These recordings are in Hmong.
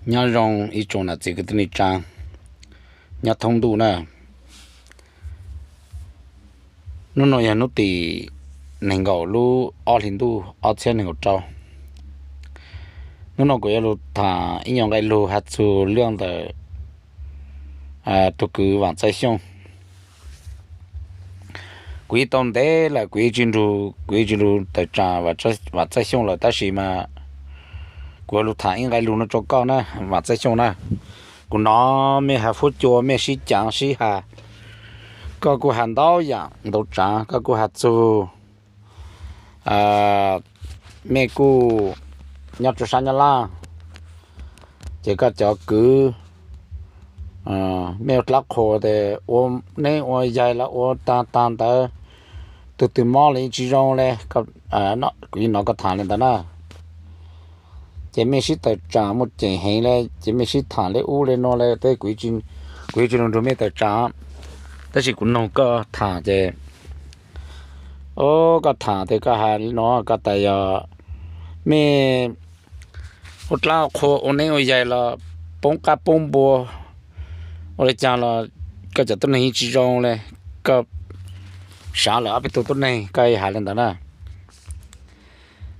Nyob zoo ib tsoom nam txiv kwv tij neej tsaa nyob thoob ntuj na. Hnub no yog hnub tim nees nkaum lub ob hli ntuj ob txhiab nees nkaum rau. Hnub no kuv yuav lug tham ib nyuag nqe lug has txug lub ntawm tug kwv Vaam Txawj Xyooj. Kuv yeej tau ntev lawm kuv yeej tsis lug, kuv yeej tsis lug tawm tsaam Vaam Txawj Xyooj lawm, tab sis mas kuv yuav lug tham ib nqe lug no rua koj na, Vaam Txawj Xyooj na. Kuv nov mej has fuab cua, mej sib caav sib has, koj kuj has ntau yaam ntau tsaav, koj kuj has txug mej kuj nyob rua sab Nyab Laj, ces koj cov kwv mej ua dlaab qhua tes ua neeb ua yaig los ua taag taag ntawd, tug twg mob los yeej tsis zoo le. Kuv yeej nov koj tham le ntawd na. Ces mej sib tawm tsaam muaj ceem heev le, ces mej sib tham le ub le nuav le, kuv yeej tsis lug nrug mej tawm tsaam, tab sis kuv noog koj tham ces, o, koj tham tes koj has le nuav, koj tas yog mej ua dlaab qhua ua neeb ua yaig los poob qab poob npua, ua le caag los koj cov tuab neeg yeej tsis zoo le, koj saav lawm ob peb tug tuab neeg, koj has le ntawd na.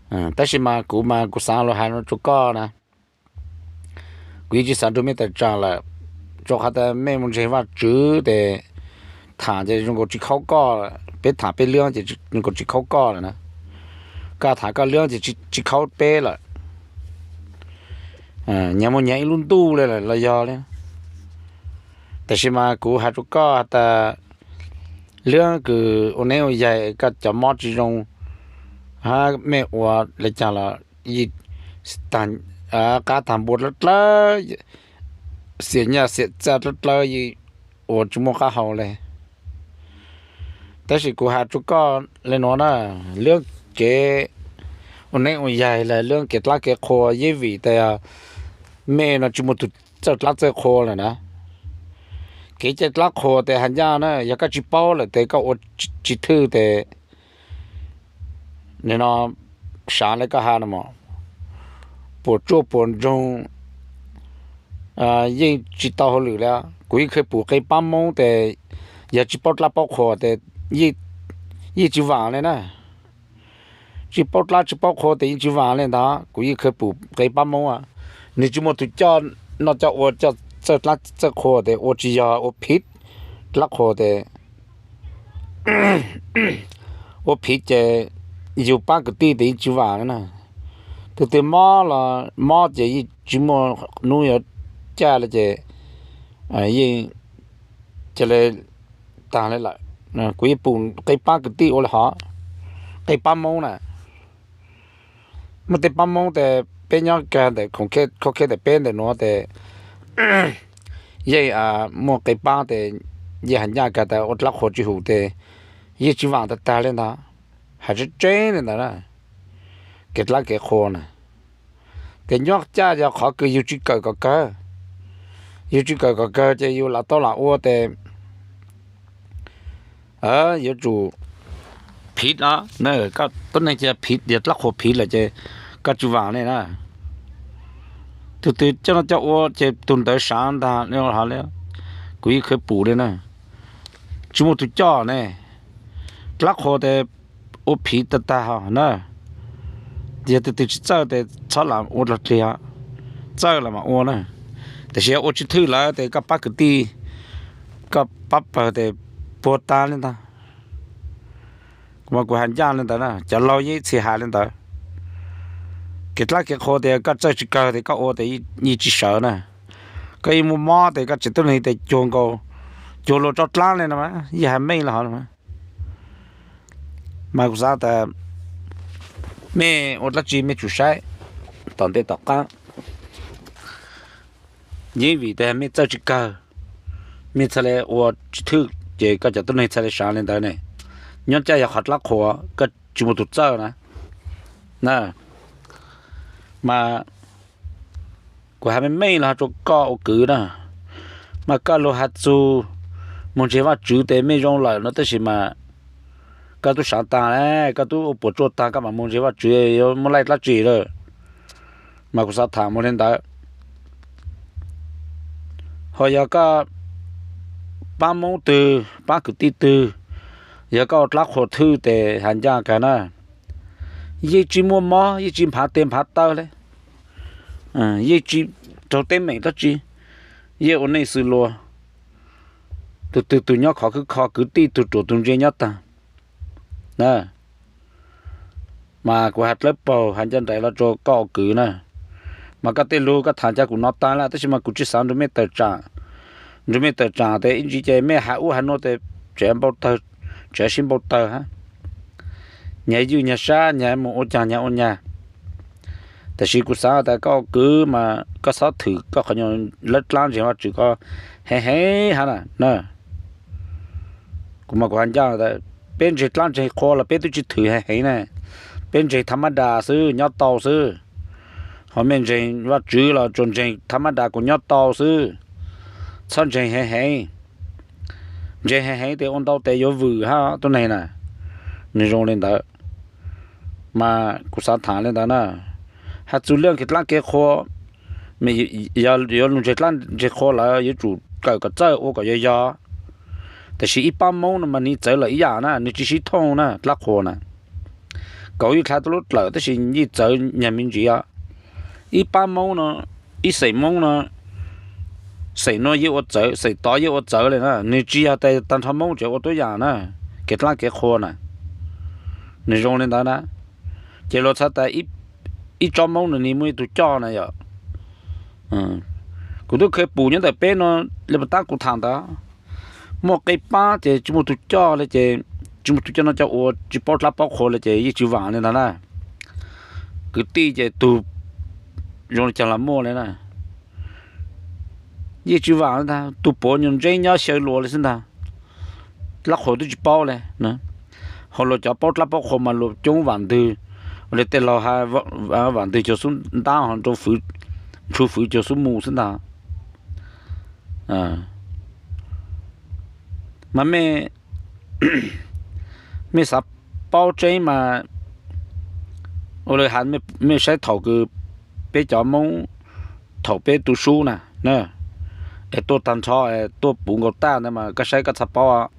Tab sis mas kuv mas kuv xaav lug has rua koj na, kuv yeej tsis xaav nrug mej tawm tsaam lawm, rua qhov tas mej mus ntseeg Vaajtswv tes tham ces zoo nkaus tsis khaub koj, peb tham peb lub ces zoo nkaus tsis khaub koj lawm na. Koj tham koj lub ces tsis khaub peb lawm, nyav muaj nyav ib lub ntuj le lawm los yog le. Tab sis mas kuv has rua koj has tas lub kws ua neeb ua yaig koj cov mob tsis zoo, hab mej ua le caag los yeej qab taag npua dlawb dlawb, xiam nyaj xiam txaj dlawb dlawb, yeej ua tsis muaj qab hau le. Tab sis kuv has rua koj le nuav na, lub kev ua neeb ua yaig los lub kev dlaab kev qhua yeej vim tas mej no tsis muaj tug txawj dlaab txawj qhua lawm na. Kev caij dlaab qhua tes has nyaj na, yog koj tsis paub lawm tes koj ua tsis thwj tes nim no saav le koj has no mas puas tsuaj puas ntsoog yeej tsis tau hauj lwm le. Kuv yeej khawv pum qe paab Moob tes yog tsis paub dlaab paub qhua tes yeej tsis vaam le na. Tsis paub dlaab tsis paub qhua tes yeej tsis vaam le ntag. Kuv yeej khawv pum qe paab Moob, nwg tsis muaj tug coj noj coj ua coj txawj dlaab txawj qhua tes ua tsis yog, ua phiv dlaab qhua tes ua phiv ces yug paab kwv tij tes yeej tsis vaam le na. Tug twg mob los mob ces yeej tsis muaj nub yuav caj le ces yeej ca le taag le lawm. Kuv yeej pum qe paab kwv tij ua le hov, qe paab Moob na. Muaj tej paab Moob tes peb nyob kag ntawm khoom khej ntawm peb ntawm nuav tes yeej muaj qe paab tes yeej has nyaj kag tas ua dlaab qhua tsis hum tes yeej tsis vaam tag tag le ntag. Has tseeb tseeb le ntawd na, kev dlaab kev qhua na. Tes nyob caj yog qhov kws yug tsis kawm kom kawg, yug tsis kawm kom kawg ces yug lam tau lam ua tes yuav tsum phiv os. Koj tuab neeg ces phiv, yog dlaab qhua phiv lawm ces koj tsis vaam le na. Tug twg coj noj coj ua ces tug ntawd saav ntag le hov le. Kuv yeej khawv pum le na, tsis muaj tug coj ne. Dlaab qhua tes ua phiv tag tag hov na. Yog tug twg tsis txawj tes txhob lam ua dlog dlig, txawj los mam ua na. Tab sis yog ua tsis thwj lawm tes koj pab kwv tij, koj pab pawg tes puag tag le ntag. Kuv mas kuv has ncaj le ntawd na, cov laug yeej txhij has le ntawd. Kev dlaab kev qhua tes koj txawj tsis kawg tes koj ua tes yeej tsis sawv na. Koj yeej muaj mob tes koj tseem tuab neeg tes cuag nkaus, cuag luag tso dlaab le no mas yeej has meej le hov no. Mas kuv xav tas mej ua dlaab tsi mej tsum saib tom ntej tom qaab. Yeej vim tas mej txawj tsis kawg, mej txhaj le ua tsis thwj ces koj cov tuab neeg txhaj le saav le ntawd ne. Nyob caj yog qhov dlaab qhua koj tsis muaj tug txawj na. Na, mas kuv has meej meej los rua koj ua kwv na, mas koj lug has txug moog ntseeg Vaajtswv tes mej zoo lawm no tab sis mas koj tub saav taag le, koj tub ua puas tsuaj taag koj mam moog ntseeg Vaajtswv yuav muaj laij dlaab tsi lawm. Mas kuv xav tham moog le ntawd. Ho yog koj pab Hmoob twg, pab kwv tij twg, yog koj ua dlaab qhua thwj tes has ncaj kag na, yeej tsi muaj mob, yeej tsi nphav tes nphav taw le, yeej tsi raug teeb meem dab tsi, yeej ua neej xws luag, tug twg tug nyob khov khwb kho, kwv tij tug ruam tug ntse nyob taag. Mas kuv has dlawb paug has ncaj nraim los rua koj ua kwv na, mas koj tej lug koj tham ca kuv nov taag lawm, tab sis mas kuv tsi xaav nrug mej tawm tsaam, nrug mej tawm tsaam tes ib ntsis ces mej has ub has nuav tes tseem npau tawg, tseem sib npau tawg hab. Nyag ywj nyag sab, nyag mus ua caag nyag ua nyag. Tab sis kuv xaav tas koj ua kwv mas koj xob thwm koj qhov nyuag dlaab ntseeg Vajtswv koj heev heev hab na. Kuv mas kuv has ncaj tas peb ntseeg dlaab ntseeg qhua los peb twb tsi thwm heev heev na, peb ntseeg tha mab das xwb nyob tau xwb. Ho mej ntseeg Vajtswv los tsuas ntseeg tha mab das kuas nyob tau xwb, txhob ntseeg heev heev. Ntseeg heev heev tes ua ntau tes yuav vwm hab tuab neeg na. Nwg zoo le ntawd, mas kuv xav tham le ntawd na. Has txug lub kev dlaab kev qhua, yuav lug ntseeg dlaab ntseeg qhua lawm yuav tsum kawm kom txawj ua kom yog yog. Tab sis ib paab Moob no mas nwg txawv lawm ib yam na, nwg tsi sib thooj na dlaab qhua na. Kaum ib dlaab tuab lub dlawm tab sis yeej txawv nyag me ntsis os. Ib paab Moob no, ib xeem Moob no, xeem nuav yeej ua txawv, xeem tod yeej ua txawv le na, nwg tsi yog tas tag nrho Moob tseem ua tuab yam na, kev dlaab kev qhua na. Nwg zoo le ntawd na, ces luag txhais tas ib tsob Moob nwg nwg muaj ib tug coj na yom. Kuv tub kheev pum nyob ntawm peb no, le puas tab kuv tham ntawd, muaj qe paab ces tsi muaj tug coj le ces tsi muaj tug coj noj coj ua, tsi paub dlaab paub qhua le ces yeej tsi vaam le ntawd na. Kwv tij ces tug zoo le caag los muaj le na, yeej tsi vaam le ntag, tug puav nyuag ntseeb nyob xyaw luas le xwb ntag. Dlaab qhua twb tsi paub le. Ho luag cov paub dlaab paub qhua mas luag coob vaam ntwg, ua le tej laug has, vaam ntwg cuag xub ntab ho nrau fwv, ntshu fwv cuag xub mus xwb ntag. Mas mej, mej xav paub tseeb mas ua le has, mej saib thaum kws peb cov Moob thaum peb tu sub na, es tuaj tag nrho es tuaj puv nkaus tag ntawd mas koj saib koj txhaj paub.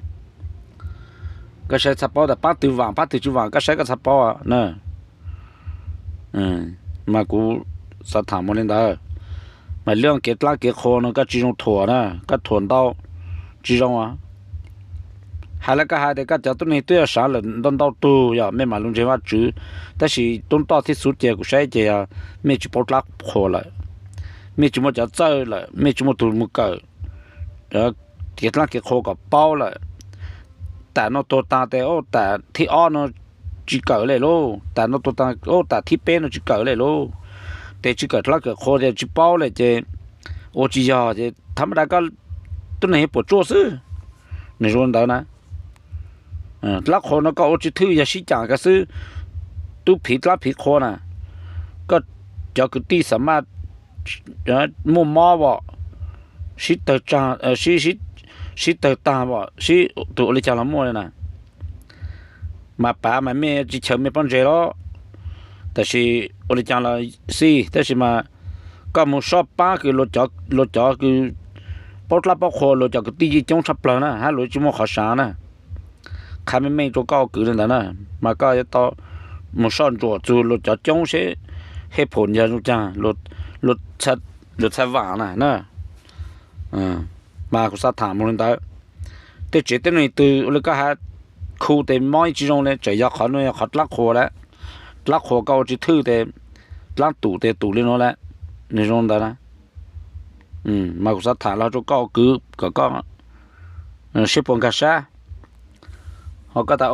Koj saib txhaj paub tas paab twg vaam paab twg tsi vaam, koj saib koj txhaj paub na. Mas kuv xav tham mus le ntawd, mas lub kev dlaab kev qhua no koj tsi zoo thuam na, koj thuam ntau tsi zoo. Has le koj has tias koj cov tuab neeg twb yog saav lawm ntau ntau tug yog mej mam lug ntseeg Vajtswv, tab sis tub toj thiab xuv cia kuv saib ces yog mej tsi paub dlaab qhua lawm, mej tsis muaj cov txawj lawm, mej tsis muaj tug mus kawm kev dlaab kev qhua kom paub lawm. Tas no tuag taag tes tas thib ob no tsis kawm le lauj, tas no tuag taag tas thib peb no tsis kawm le lauj. Tes tsis kawm dlaab kawm qhua ces tsis paub le ces ua tsis yog ces tha ma da koj tuab neeg puam tsuaj xwb. Nws zoo ntawd na. Dlaab qhua no koj ua tsis thwj yog sib caam koj xwb, tub phiv dlaab phiv qhua na, koj cov kwv tij xa maj muaj mob os, sib tawg taag os, sib tug ua li caag los muaj le na. Mas pav mas mej tsis chaws mej pob ntseg los, tab sis ua li caag los xij, tab sis mas koj mus soj paab kws luag cov kws paub dlaab paub qhua luag cov kwv tij yeej coob tshaj plawg na hab luag tsis muaj qhov saav na. Qha meej meej rua koj ua kwv le ntawd na, mas koj yuav tau mus soj ntsuam txug luag cov coob seb hej phum yog zoo caag, luag txhaj vaam na na. Mas kuv xav tham mus le ntawd. Tej tsev teb neeg twg ua li koj has, khu tes mob yeej tsis zoo le, tseem yog qhov nuav yog qhov dlaab qhua lawm. Dlaab qhua koj ua tsis thwj tes dlaab tum tes tum li nuav lawm. Nws zoo ntawd na. Mas kuv xav tham los rua koj ua kwv kom koj seb puas nkag sab. Ho koj tas,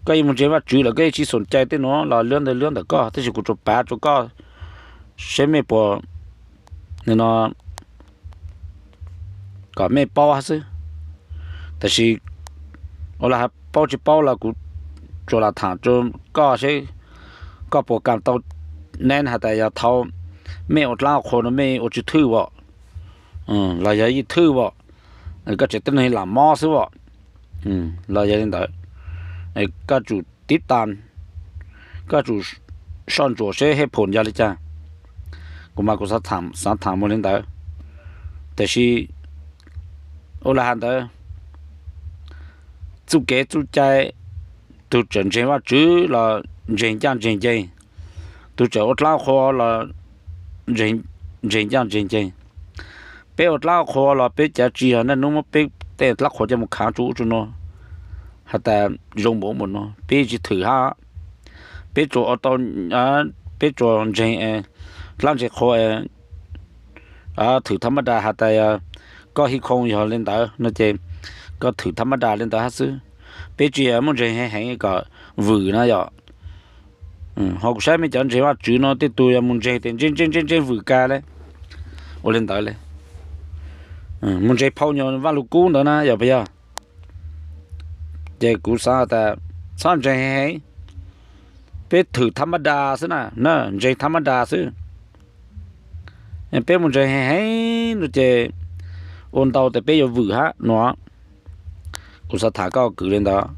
koj yeej mus ntseeg Vajtswv lawm koj yeej tsis xum cai tej nuav los luab ntawm luab ntawm koj, tab sis kuv tsuas pav rua koj seb mej puas, no, kom mej paub hab xwb. Tab sis ua li has paub tsis paub los kuv tsuas lam tham rua koj seb koj puas kam tau neb has tas yog thaum mej ua dlaab qhua no mej ua tsis thwj as, los yog yeej thwj as, koj tsev teb neeg lam mob xwb as, los yog li ntawd, koj tsum tib tas, koj tsum soj ntsuam seb hej phum yog li cas. Kuv mas kuv xav tham mus li ntawd. Tiam sis ua li hais ntawd, txuj kev txuj cai, tus txawm ntseeg Vajtswv los ntseeg ncaj ntseeg ncees, tus txawm ua dlaab qhua los ntseeg ncaj ntseeg ncees. Peb ua dlaab qhua los peb cav tsis yog niaj hnub muab peb tej dlaab qhua coj mus khaav tsuj ub tsuj nuav has tas zoo npaum npaum nuav, peb tsis thwm hab. Peb tsuas ua tau, peb tsuas ntseeg dlaab ntseeg qhua, thwm thab mab das has tas koj hib khoo yog li ntawd no ces koj thwm thab mab das li ntawd hab xwb. Peb tsis yog muaj ntseeg heev heev kom vwm na yom. Ho kuv saib mej cov ntseeg Vajtswv no tej tug yog mus ntseeg tes ntseeg ntseeg ntseeg ntseeg vwm kag le, ua li ntawd le, mus ntseeg phau nyuag Vaj Lug Kub ntawd na yog puas yog? Ces kuv xaav tas txhob ntseeg heev heev, peb thwm thab mab das xwb na, ntseeg thab mab das xwb. Peb mus ntseeg heev heev no ces ua ntau tes peb yuav vwm hab no. Kuv xaav tham koj kwv li ntawd.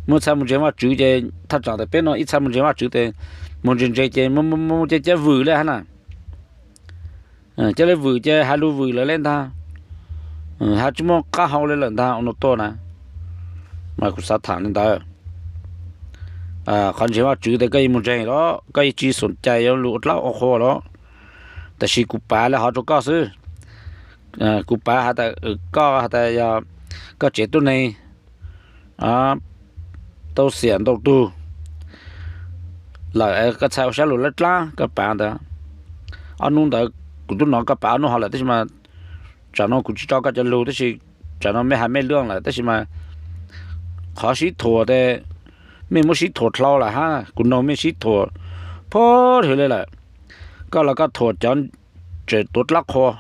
Muaj txhaj mus ntseeg Vajtswv ces thaj tsaam tes peb no ib txhaj mus ntseeg Vajtswv tes mus ntseeg ntseeg ces mus mus mus ces cov vwm le hab na. Cov le vwm ces has lug vwm lawm le ntag, has tsis muaj qab hau le lawm ntag ua no tuaj na. Mas kuv xav tham li ntawd. Qhov ntseeg Vajtswv tes koj yeej mus ntseeg los koj yeej tsis xum cai yuav lug ua dlaab ua qhua los, tab sis kuv pav le hov rau koj xwb. Kuv pav has tas koj has tas yog koj tsev tuab neeg tau xiam ntau tug lawm, koj txhaj ua sab lug dlaab dlaab koj pav ntawd. Ob nub ntawd kuv tub nov koj pav ob nub hov lawm tab sis mas tsam no kuv tsis tso koj cov lug tab sis tsam no mej has mej luaj lawm tab sis mas qhov sib thuam tes mej muab sib thuam dlhau lawm hab, kuv noog mej sib thuam pag hwv le lawm. Koj los koj thuam cov tseem tuav dlaab qhua,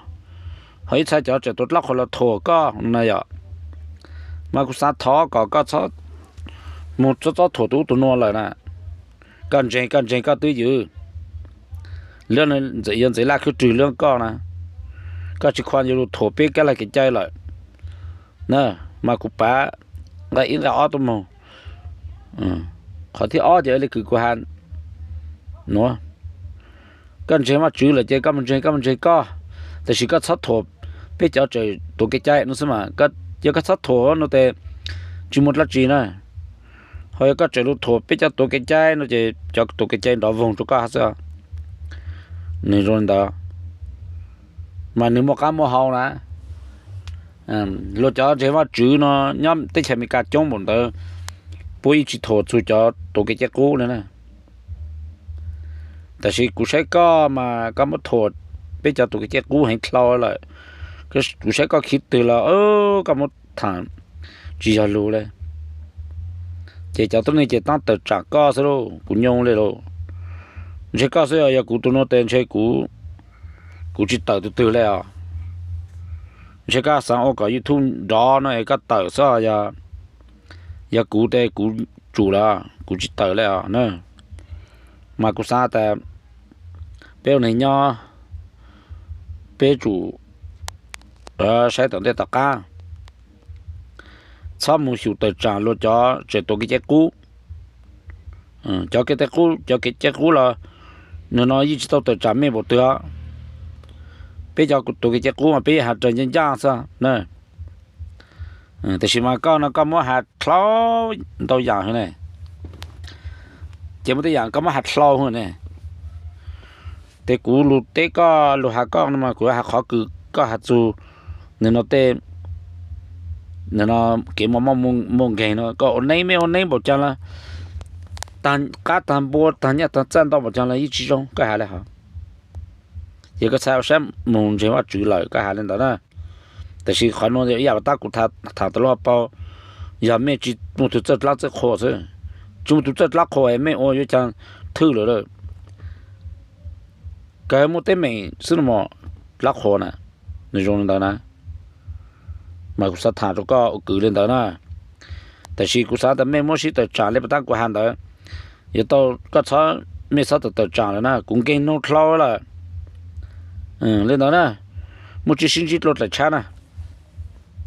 ho ib txhia cov tseem tuav dlaab qhua los thuam koj na yom. Mas kuv xav thov kom koj txhob mus txob txob thuam tus ub tus nuav lawm na. Koj ntseeg koj ntseeg koj twb ywm, lub yuav ntxeev laj khwb rwg lub koj na. Koj tsis khuam yuav lug thuam peb kab lag kev cai lawm na. Mas kuv pav nqai ib nqai ob tuaj moog. Qhov thib ob ces le kws kuv has nuav, koj ntseeg Vajtswv lawm ces koj mus ntseeg koj mus ntseeg koj, tab sis koj txhob thuam peb cov tseem tuav kev cai no xwb mas. Yog koj txhob thuam no tes tsis muaj dlaab tsi na. Ho yog koj tseem lug thuam peb cov tuav kev cai no ces cov tuav kev cai nrov voog rau koj hab xwb. Nwg zoo li ntawd mas nwg muaj qab muaj hau na. Luag cov ntseeg Vajtswv no nyob teb chaws Amelikas coob npaum ntawd, puab yeej tsis thuam txug cov tuav kev cai qub li na. Tab sis kuv saib koj mas koj muab thuam peb cov tuav kev cai qub heev dlhau lawm. Kuv saib koj khib twg los koj muab tham tsis yog lug le. Ces cov tuab neeg ces taab tawm tsaam koj xwb lauj, kuv nyoo le lauj. Ntshe koj xwb, yog kuv tus nuav tes ntshe kuv tsis tawm tus twg le os. Ntshe koj xaav ua kom YouTube nrov no es koj tawm xwb os. Yog kuv tes kuv tsum lawm, kuv tsis tawm le os na. Mas kuv xav tas peb ua neeg nyob, peb tsum saib tom ntej tom qab, txhob mus xyum tawm tsaam luag cov tseem tuav kev cai qub. Cov kev cai qub, cov kev cai qub los nwg no yeej tsis tau tawm tsaam mej npaum twg os. Peb cov tuav kev cai qub mas peb yeej has raws ncaaj ncaaj xwb na. Tab sis mas koj no koj muab has dlhau ntau yaam hwv ne. Ces muaj tej yaam koj muab has dlhau hwv ne. Tes kuv lug teb koj lug has koj no mas kuv has qhov kws koj has txug nwg no tej, nwg no kev muaj mob muaj nkeeg no, koj ua neeb mej ua neeb npaum caag los, taag qab taag npua taag nyaj taag txaj ntau npaum caag los yeej tsis zoo koj has le hov. Yog koj txhaj ua sab mus ntseeg Vajtswv lawm koj has le ntawd na. Tab sis qhov nuav ib yaam tab kuv tham tas lub hauv paug, yog mej tsis muaj tug txawj dlaab txawj qhua xwb. Tsis muaj tug txawj dlaab qhua mej ua yuav caag thwj lawm. Kawg muaj teeb meem xwb no mas dlaab qhua na, nws zoo li ntawd na. Mas kuv xav tham rau koj ua kwv li ntawd na. Tab sis kuv xav tas mej muab sib tawm tsaam le pas tab kuv has ntawd, yuav tau koj txhob, mej txhob tawm tawm tsaam lawm na, kuv nkeeg noog dlhau lawm. Li ntawd na, muaj tsi sib ntsib dlua dlaim tshab na.